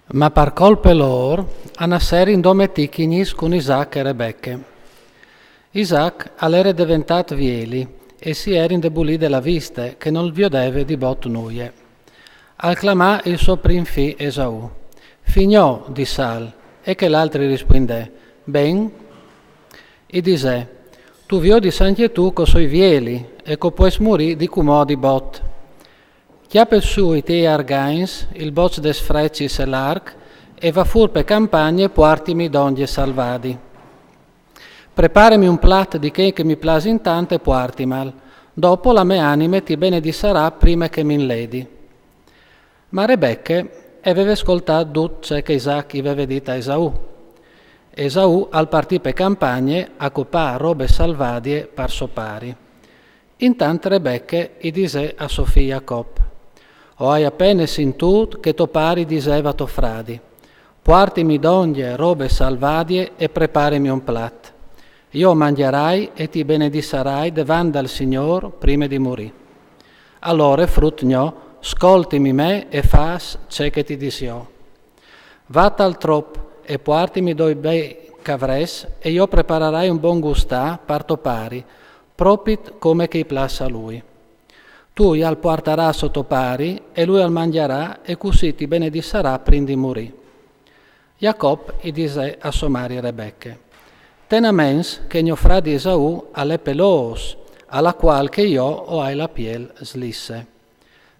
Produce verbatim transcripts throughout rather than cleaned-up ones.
Ma par colpe lôr a nasserin dome tichignis cun Isaac e Rebeche. Isaac al ere deventât vieli e si ere indebulide la viste, che nol viodeve di bot nuie. Al clamà il so prin fi Esaù: «Fignò», dissal, e chel altri rispuindè: «Ben». I disè: «Tu viodis ancje tu che o soi vieli e che o pues murî di cumò di bot. Cjape sù i tiei argagns, il boç des frecis e l'arc, e va fûr pe campagne e puartimi dongje salvadi. Preparimi un plat di chei che mi plasin tant e puartimal. Dopo la mê anime ti benedissarà prime che mi inledi». Ma Rebeche e veve scoltât dut ce che Isaac i veve dit a Esaù. Esaù al partì pe campagne a copâ robe salvadie par so pari. Intant Rebeche i disè a so fi Jacop: «O ai a pene sintût che to pari diseve a to fradi: puartimi dongje robe salvadie e preparimi un plat. Jo o mangjarai e ti benedissarai devant dal Signôr prime di murî. Alore, frut gno, scoltimi me e fâs ce che ti dîs jo. Va tal trop e puartimi doi biei cavrets e jo o prepararai un bon gustâ par to pari, propit come che i plâs a lui. Tu jal puartarâs a to pari e lui al mangjarà e cussì ti benedissarà prin di murî». Jacop i disè a so mari Rebeche: «Ten a ments che gno fradi Esaù al è pelôs, a la cuâl che jo o ai la piel slisse.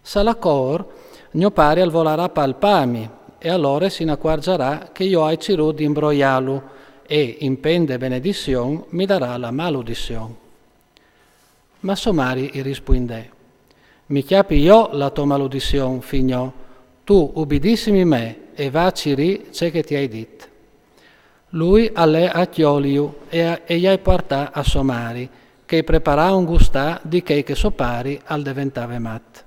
S'al acor, gno pari al volarà palpâmi e alore si inacuarzarà che jo o ai cirût di imbroiâlu e, in pen de benedission, mi darà la maludissione». Ma so mari i rispuindè: «Mi cjapi jo la tô maludissione, fi gno, tu ubidissimi me e va a cirî ce che ti ai dit». Lui al lè a cjoliju e, e i ai puartâ a so mari, che i preparà un gustâ di chei che so pari al deventave mat.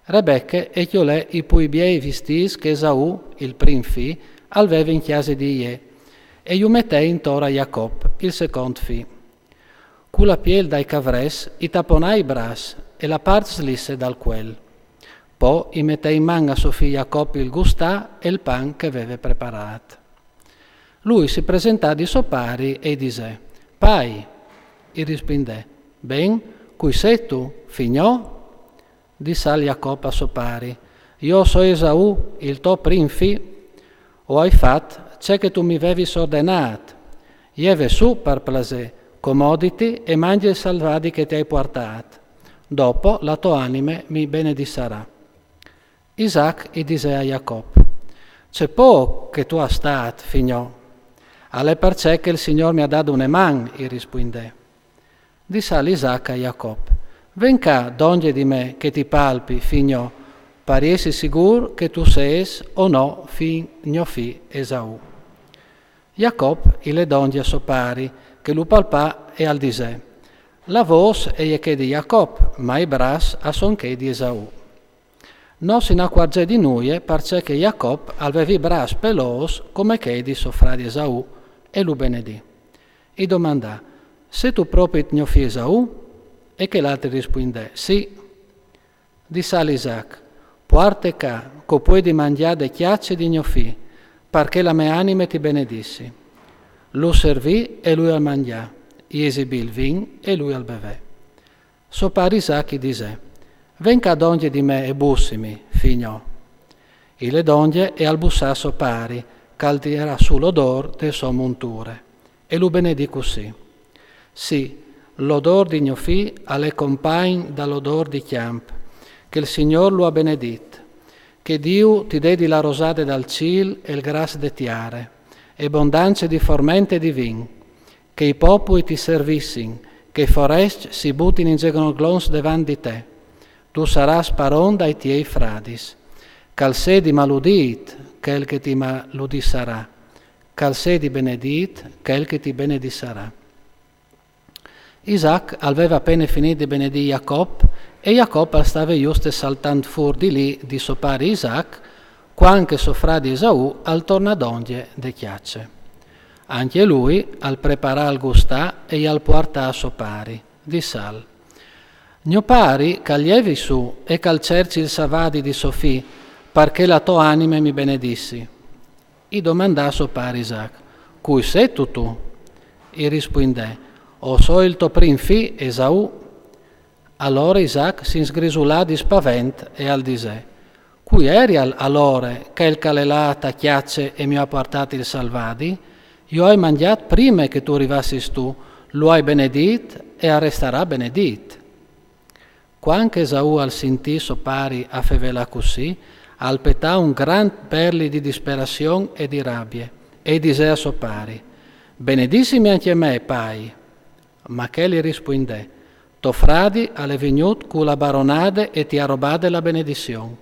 Rebeche e cjolè i pui biei vistîts che Esaù, il prin fi, al veve in cjase di jê, e ju metè intor a Jacop, il secont fi. Cu la piel dai cavrets i taponà i braçs e la part slisse dal cuel. Po i metè in man a so fi Jacop il gustâ e il pan che veve preparât. Lui si presentà di so pari e i disè: «Pai». I rispuindè: «Ben, cui setu, fi gno?» Dissal Jacop a so pari: «Jo o soi Esaù, il to prin fi. O ai fat ce che tu mi vevis ordenât. Jeve sù par plasê, comoditi e mangje il salvadi che ti ai puartât. Dopo la tô anime mi benedissarà». Isaac i disè a Jacop: «Ce pôc che tu âs stât, fi gno». «Al è parcè che il Signôr mi à dât une man», i rispuindè. Dissal Isaac a Jacop: «Ven ca dongje di me che ti palpi, fi gno, par jessi sigûr che tu sês o no fi, gno fi Esaù». Jacop i lè dongje a so pari, che lu palpà e al disè: «La vôs e je chê di Jacop, ma i braçs a son chei di Esaù». No si inacuarzè di nuie, parcè che Jacop al veve i braçs pelôs come chei di so fradi Esaù, e lu benedì. I domandà: «Setu propit gno fi Esaù?» E chel altri rispuindè: «Sì». Dissal Isaac: «Puarte ca, che o puedi mangjâ de cjace di gno fi, par che la mê anime ti benedissi». Lu servì e lui al mangjà, i esibì il vin e lui al bevè. So pari Isaac i disè: «Ven ca dongje di me e bussimi, fi gno». I lè dongje e al bussà so pari, che al tirà sù l'odôr de sô monture, e lu benedì cussì: «Sì, l'odôr di gno fi al è compagn dal odôr di cjamp, che il Signôr lu à benedit. Che Diu ti dedi la rosade dal cîl e il gras de tiare, e bondance di forment e di vin. Che i popui ti servissin, che i forescj si butin in zenoglons devant di te. Tu sarâs paron dai tiei fradis. Che al sedi maludît chel che ti maludissarà, che al sedi benedît chel che ti benedissarà». Isaac al veve a pene finît di benedî Jacop, e Jacop al stave juste saltant fûr di li di so pari Isaac, cuant che so fradi Esaù al tornà dongje de cjace. Ancje lui al preparà il gustâ e jal puartà a so pari. Dissal: «Gno pari che al jevi sù e che al cerci il savadi di so fi, parché la to anime mi benedissi. I domandà a so pari Isaac: Cui setu tu? I rispuindè: O soi il to prin fi Esaù. Alore Isaac si sgrisulà di spavent e al disè: Cui erial alore chel ch'al è lât a cjace e mi à puartât il salvadi? Jo ai mangjât prime che tu rivassis tu, lu ai benedît e al restarà benedît. Cuant che Esaù al sintì so pari a fevelâ cussì, al petà un grant berli di disperazion e di rabie, e i disè a so pari: Benedissimi ancje me, pai. Ma chel i rispuindè: To fradi al è vignût cu la baronade e ti à robade la benedizion.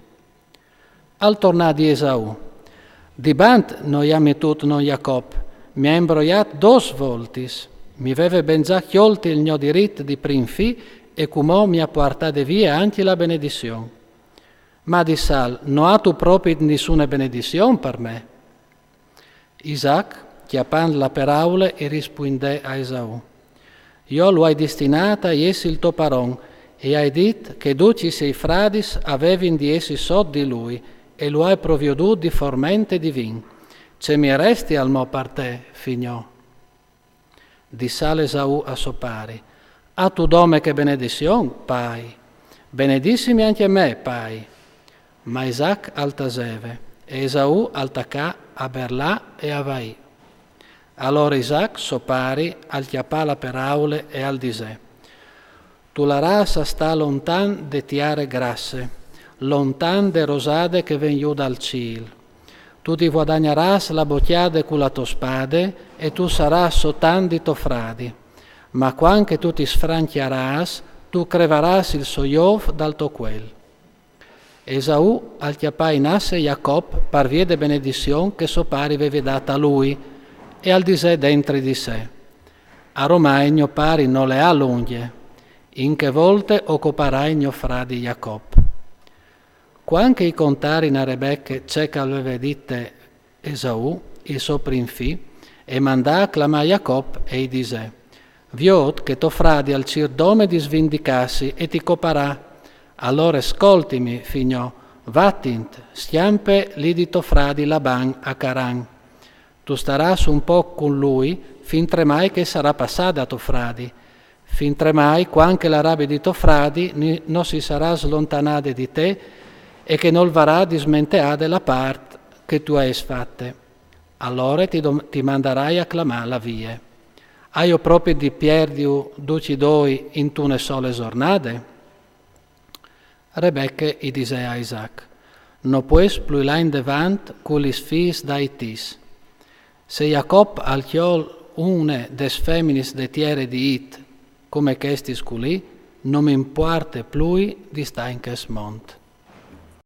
Al tornà a dî Esaù: Dibant no i à metût non Jacop, mi à imbroiât dôs voltis. Mi veve ben za cjolt il gno dirit di prin fi e cumò mi à puartade vie ancje la benedizion. Ma dissal, no âtu propit nissune benedizion par me? Isaac, cjapant la peraule, i rispuindè a Esaù: Jo lu ai destinât a jessi il to paron, e ai dit che ducj i siei fradis a vevin di jessi sot di lui, e lu ai proviodût di forment e di vin. Ce mi restial mo par te, fi gno? Dissal Esaù a so pari: Âtu dome chê benedizion, pai? Benedissimi ancje me, pai. Ma Isaac al taseve, e Esaù al tacà a berlâ e a vaî. Alore Isaac, so pari, al cjapà la peraule e al disè: Tu larâs a stâ lontan de tiere grasse, lontan de rosade che e ven jù dal cîl. Tu ti vuadagnarâs la bocjade cu la tô spade e tu sarâs sotan di to fradi. Ma cuant che tu ti sfrancjarâs, tu crevarâs il so jôf dal to cuel. Esaù al cjapà inasse Jacop par vie de benedizion che so pari veve dât a lui, e al disè dentri di se: Aromai gno pari no le à lungje, in chê volte o coparai gno fradi Jacop. Cuant che i contarin a Rebeche ce che al veve dite Esaù, il so prin fi, e mandà a clamâ Jacop e i disè: Viôt che to fradi al cîr dome di svindicâsi e ti coparà. Alore scoltimi, fi gno, vatint, scjampe li di to fradi Laban a Caran. Tu starâs un pôc cun lui, fintremai che e sarà passade a to fradi. Fintremai, cuant che la rabie di to fradi ni-, no si sarà slontanade di te e che nol varà dismenteade la part che tu âs fate. Alore ti dom-, ti mandarai a clamâ la vie. Aio propit di pierdiju ducj i doi intune sole zornade? Rebeche i disè a Isaac: No pues plui lâ indevant cu lis fiis dai Itìs. Se Jacop al cjol une des feminis de tiere di It, come chestis culì, no mi impuarte plui di stâ in chest mont.